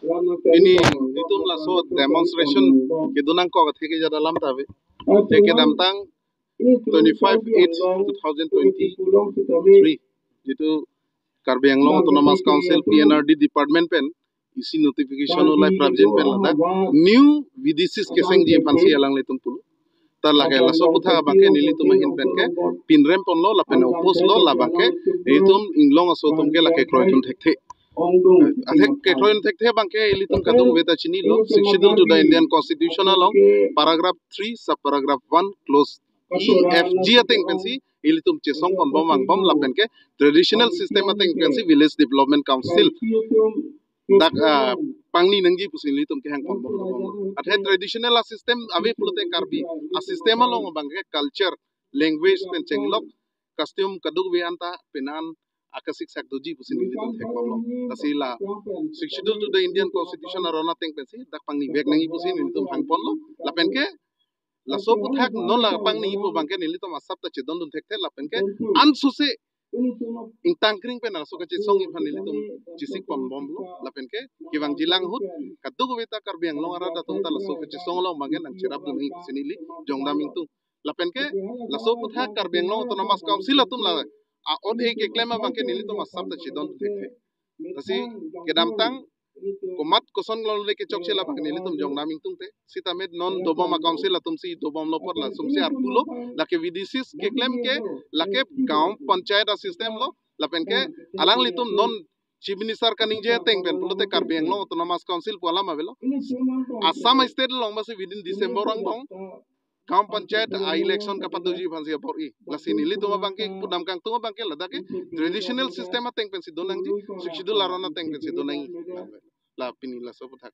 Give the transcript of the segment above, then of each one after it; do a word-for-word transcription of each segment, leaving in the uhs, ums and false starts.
Pini nelitum laso demonstration kedo nangkok athe ke jada alam ta ave. Athe kedamtang twenty-five eight two thousand twenty-three, jitu Karbi Anglong Autonomous Council P N R D department pen isi notification ulai prapjin pen ladak new V D Cs kesengji aphansi alanglitum pulo. Ta lake laso aputhak abangke nelitum ahin pen ke pinrem ponlo lapen oppose lo, labangke nelitum inglong aso atum ke lake kroidun thekthe. Athe ke kroidun thekthe abangke ilitum kadokave ta chinilo, Sixth Schedule to the Indian Constitution along paragraph three, sub paragraph one, clause E, F, G ateng pensi ilitum chesong ponbom vangbom lapen ke traditional system ateng pensi Village Development Council dak, ah, pangni nangji pusi nelitum kehang ponbom. Athe traditional a-system ave pulote Karbi a-system along abangke culture, language pen chenglok, custom kadokave anta penan akasiksak doji pusi nelitum thekponlo. Lasi la Sixth Schedule to the Indian Constitution aron ateng pensi dak pangni vek nangji pusi nelitum hang ponlo. Lapen ke laso aputhak non la pangni pu abangke nelitum asap ta chedondun thekthe, lapen ke ansose ingtangkring pen laso kachesongji aphan nelitum chesik ponbomlo, lapen ke kevangjilang ahut kadokave ta Karbi Anglong arat atum ta laso kachesong along abangke nangcherapdun nangji pusi neli jongdam ingtung. Lapen ke laso aputhak Karbi Anglong Autonomous Council atum la a-ot-e keklem abangke nelitum asap ta chedondun thekthe. Lasi kedamtang komat koson longle kechokche labang nelitum jongdam ingtungte. Sitame non dobom a-council atumsi dobomlo apot lasonsi arpulo. Lake V D Cs keklem ke lake gaon panchayat a-system lo. Lapen ke alanglitum non Chief Minister kaningje ateng pen pulote Karbi Anglong Autonomous Council pu alam avelo. Assam state along masi within December angbong gaon panchayat a-election kapadoji aphansi abor-i. Lasi nelitum abangke pudam kangtung abangke ladak ke traditional system ateng pensi donangji, Sixth Schedule aron ateng pensi donangji. La pini laso aputhak.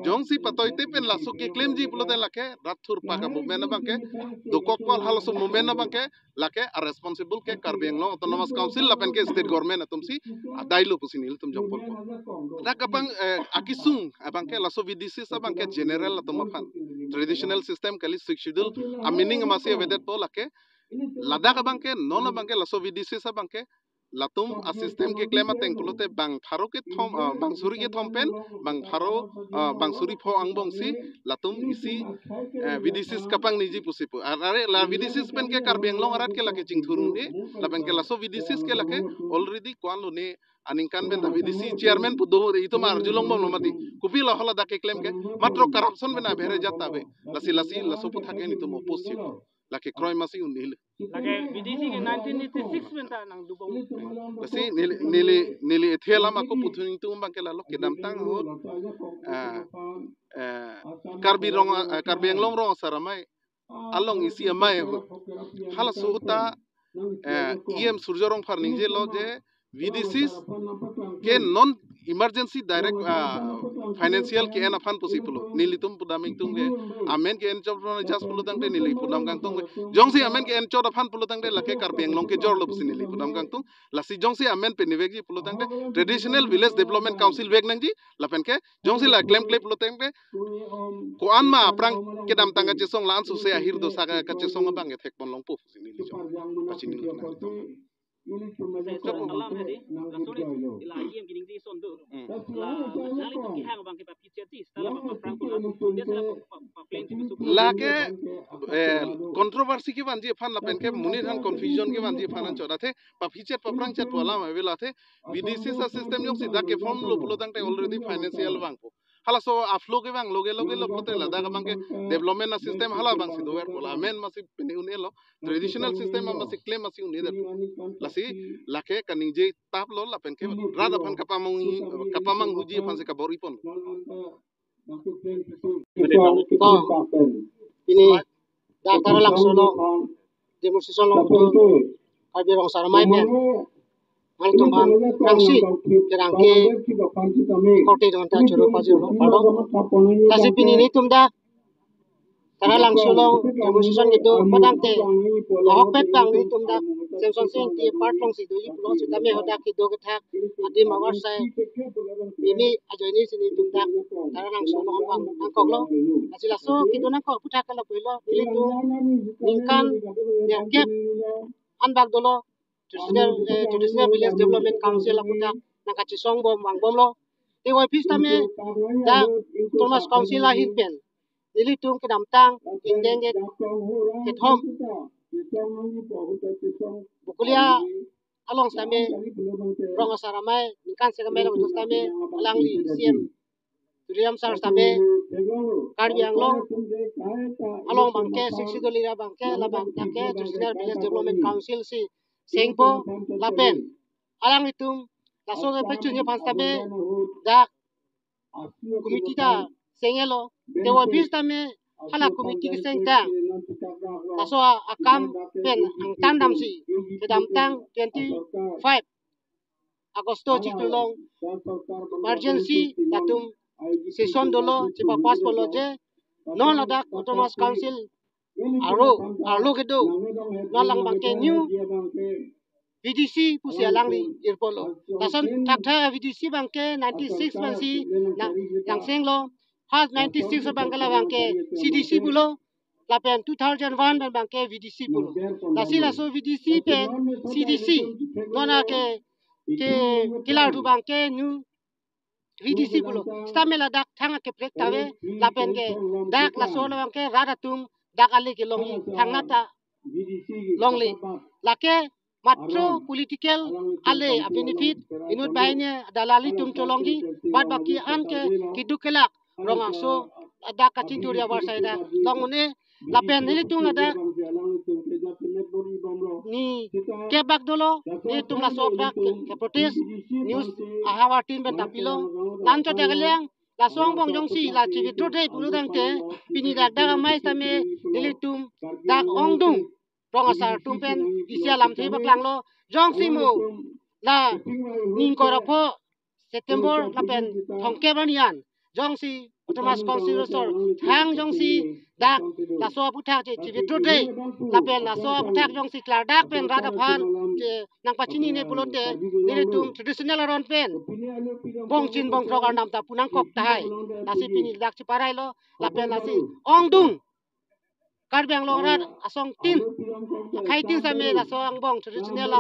Jongsi patoite pen laso keklemji pulote lake rat thurpak a-movement abangke, dokok kol halaso movement abangke lake a-responsible ke Karbi Anglong Autonomous Council lapen ke state government atumsi adailo pusi nelitum jongpon. Dak abang, eh, akesung abangke laso V D Cs abangke general atum aphan, traditional system kali, Sixth Schedule a-meaning masi avedetpo. Lake ladak abangke non abangke laso V D Cs abangke latum a-system keklem ateng pulote bang pharo kethom, ah, bang suri kethom pen bang pharo, ah, bang suri pho angbongsi latum isi, eh, V D Cs kapangniji pusi pu. Ar-, are la V D Cs pen ke Karbi Anglong arat ke lake chingthur un-e, lapen ke laso V D Cs ke lake already ko-an lone aningkan pen ta V D C chairman pu do, itum arjulongbomlo mati. Kopi la hala dak keklem ke, matro corruption pen abhere jat ta ave. Lasi lasi laso aputhak ke nelitum oppose si. Lake kroi masi un-elo. Lake V D C ke nineteen eighty-six pen ta nangdobom. Lasi neli neli neli ethe alam ako puthot ingtung abangke lalo kedamtang ahut, ah, eh, Karbi Rong, ah, Karbi Anglong Rong Asar Amei along isi amei ahut, halaso ahut ta, eh, E M Surjya Rongphar ningjelo je V D Cs ke non emergency direct, ah, financial ke-en aphan pusi pulo. Nelitum pudam ingtung ke amen ke-en chot aphan just pulo tangte neli pudam kangtung ke. Jongsi amen ke-en chot aphan pulo tangte lake Karbi Anglong kejorlo pusi neli pudam kangtung. Lasi jongsi amen penivekji pulo tangte Traditional Village Development Council vek nangji, lapen ke jongsi la klemkle pulo tangte ko-an ma aphrang kedamtang kachesong la ansose ahir dosa ka-, kachesong abangke thekpon longpo pusi neli jong pachini lo. Sir, alam hadi, la suri, ila E M kining di son tu. Hmm. La, la, la, itu kihang abangke papichet di, setelah apa perang pula, dia sudah pa, pa, pa plan si besuk. Lake, eh, controversy kevanji aphan lapen ke monit aphan confusion kevanji aphan anchot athe, papichet paphrangchet pu alam ave. Athe V D Cs a-system jongsi dak ke-form lo pulo tangte already financial vangpo. Halaso a-flow kevang loge loge lo pulote ladak abangke development a-system hala abangsi doverpo, la amen masi pini un-elo. Traditional system masi klem masi un-edet. Lasi lake kaningje taplo lapen ke rat aphan kapamang, kapamanghuji aphansi kabor-ipon. To, pini dak Taralangso along demonstration along putu Karbi Rong Asar Amei pen, mane tum aphan aphrangsi kerang ke korte don ta choro pajirlo, pardon. Lasi pini nelitum dak Taralangso along demonstration kedo pu tangte, ahokpet abang nelitum dak Semson Sing Ingti part alongsi doji pulo, sitame hadak kedo kethak adim avar sai mimi ajoine si nelitum dak Taralangso along vang nangkoklo. Lasi laso kedo nangkok aputhak ke lapulo, nelitum ningkan nerkep anbak dolo Traditional, eh, Traditional Village Development Council aputhak nangkachesong bom vangbomlo. Te puvoiphit sitame dak Autonomous Council ahin pen nelitum kedamtang ingdeng ke kethom Bokolia along sitame rong asar amei ningkan sek amei along sitame alangli C M Tuliram sir sitame Karbi Anglong along abangke Sixth Schedule area abangke labang abangke Traditional Village Development Council si sengpo lapen alanglitum laso kepachunji aphan sitame dak committee ta senglo. Te puvoiphit sitame hala committee keseng ta laso akam pen angtan damsi kedamtang twenty-five August chiklo along emergency latum session dolo, chepapass polo je non ladak Autonomous Council aro arlo kedo non lang abangke new V D C pusi alangli irpolo. Lason thakthak V D C abangke ninety-six pensi na nangsenglo. First ninety-six abangke labangke C D C pulo, lapen two thousand one pen abangke V D C pulo. Lasi laso V D C pen C D C nona ke ke kelar thu abangke new V D C pulo. Sitame ladak thang kaprek ta ave lapen ke dak laso labangke rat atum dak ale kelongji thang nata longle. Lake matro political ale a-benefit inut banghini dalali atum cholongji, bad baki an ke keduk kelak rong aso dak kachingthur avar saida long un-e lapen nelitum ladak ni kebak dolo, nelitum laso dak ke, ke protest news ahavar tin pen ta pilo. Nangchot dak kaliang laso angbong jongsi la chi-withdraw de pulo tangte pini dak dak amei sitame nelitum dak ongdung rong asar atum pen isi alamthe paklanglo. Jongsi mo la ning korapho September lapen thomkep arni an jongsi Autonomous Council asor thang jongsi dak laso aputhak che chi-withdraw de lapen laso aputhak jongsi klardak pen rat aphan che nangpachinine pulote nelitum traditional aron pen bongchin bongkrok arnam ta pu nangkok tahai. Lasi pini dak cheparailo lapen lasi ongdung Karbi Anglong arat asong tin, akhei tin sitame laso angbong traditional a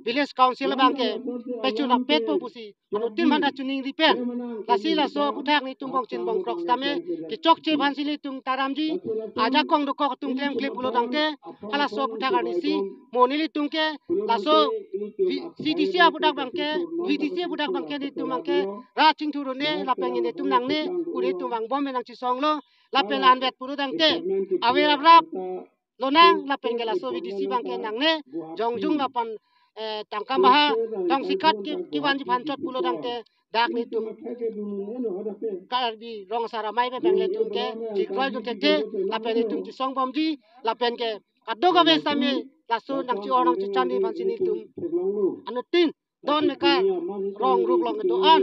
village council abangke pachun apet po pusi anuttin aphan ta choningri pen. Lasi laso aputhak nelitum bongchin bongkrok sitame kechokche aphansi nelitum taramji, ajakong dokok atum klemkle pulo tangte halaso aputhak arnisi mo nelitum ke laso V-, C D C aputhak abangke, V D C aputhak abangke nelitum abangke rat chingthur un-e lapen nelitum nangne pu nelitum vangbom pen nangchesonglo. Lapen anvet pulo tangte aver avrap lonang lapen ke laso V D C abangke nangne jongjung lapen, eh, tangka maha tongsikat ke kevanji aphan chot pulo tangte dak nelitum Karbi rong asar amei pen abang nelitum ke chikroi jun thekthe lapen nelitum chesong bomji lapen ke kadokave sitame laso nangche-or nangchechanji aphansi nelitum anuttin don mekar rong rup along kedo-an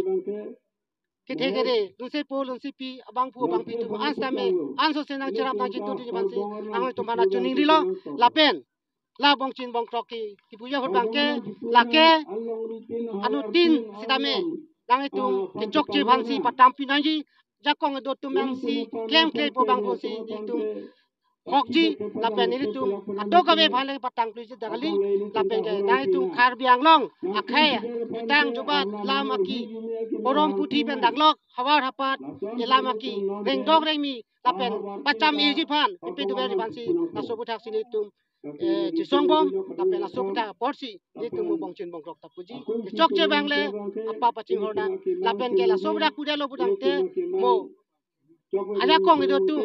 kethe kere, lunsepo lunsepi, abangphu abangpi atum an sitame ansose nangcherap nangchinthurji aphansi nanglitum aphan ta choningrilo. Lapen la bongchin bongkrok ke kipuji ahut abangke lake anuttin sitame nanglitum kechokche aphansi patampi nangji, jakong kedo atum ansi klemkle po abang pusi nelitum hokji lapen nelitum kadokave aphan le patangpleji dak kali. Lapen ke nangtum Karbi Anglong akhei tang jubat lam aki porom puthi pen daklok havar hapat elam aki rengdok rengmi lapen pacham-eji aphan kepeduverji aphansi laso aputhak si nelitum, eh, chesong bom lapen laso aputhak apotsi nelitum mo bongchin bongkrok ta puji. Kechokche abang le apa pachinghor nang lapen ke laso aputhak pudalo pu tangte mo ajakong kedo atum,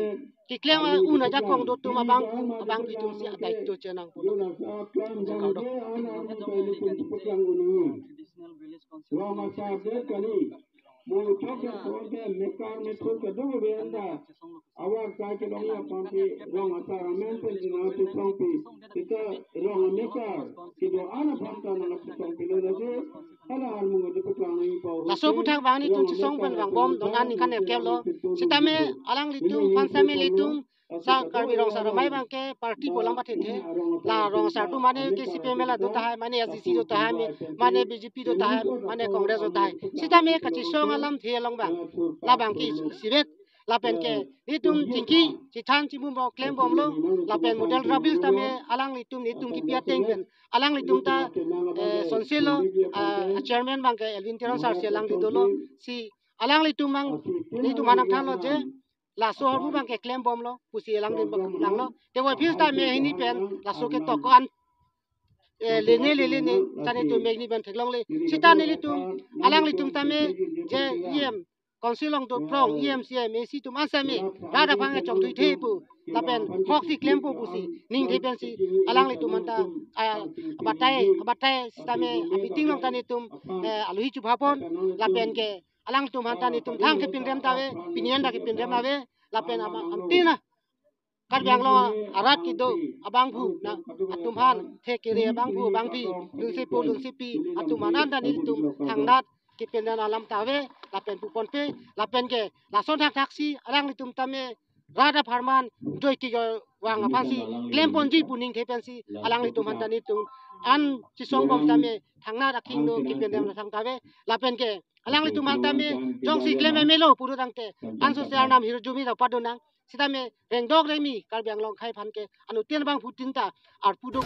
keklem un ajakong do atum abang, abangpi atumsi adaito chenang pulo. Rong asar det kali, mo chok ya konte mekar methur kedo-an anta avar kai kelong aphansi rong asar amen pen jina chesongpi, sita rong amekar kedo-an aphan ta nangchesongpilo lagi. Laso aputhak abang nelitum chesong pen vangbom do-an ningkan erkep lo. Sitame alanglitum aphan sitame nelitum sa Karbi Rong Asar Amei abangke party pu alam pathethe. La rong asar atum mane ke C P M L do tahai, mane S D C do tahai, mane B J P do tahai, mane Congress do tahai. Sitame kachesong alamthe along abang labangke isivet Lapen ke nelitum chingki chithan chimum bo klembomlo. Lapen model rubbish tame alanglitum nelitum kipi ateng pen alanglitum ta, eh, sonsilo, ah, chairman abang ke Elwin Teron sir si alangli dolo, si alanglitum abang nelitum aphan nangthanlo je laso ahormu abang ke klembomlo pusi alangli abang nanglo. Te voiphit sitame hini pen laso ketok ko-an, eh, lene lelene ta nelitum mekni pen theklongle. Sita nelitum alanglitum tame je E M council along do prong E M, C E M, A C atum an sitame rat aphan kechongthuithe pu lapen hoksi klempo pusi ningthe pensi alanglitum aphan ta, ah, abatai abatai sitame a-meeting along ta nelitum, eh, alohi chubhapon. Lapen ke alangtum aphan ta nelitum thang kepinrem ta ave, pini an ta kepinrem ave. Lapen ama antina Karbi Anglong arat kedo abangphu na atum aphan, the kere abangphu abangpi, lunsepo lunsepi atum aphan an ta nelitum thangnat kepinrem alam ta ave. Lapen puponpe lapen ke lason thakthaksi alanglitum tame rat apharman joi kejoi vang aphansi klemponji pu ningthe pensi alanglitum aphan ta nelitum an chisongbom tame thangnat akhingno kepinrem thang ta ave. Lapen ke alanglitum aphan tame jongsi klem emelo puru tangte anso se arnam hirjume ta padonang. Sitame rengdok rengmi Karbi Anglong akhei aphan ke anuttin abangphutin ta arpuduk.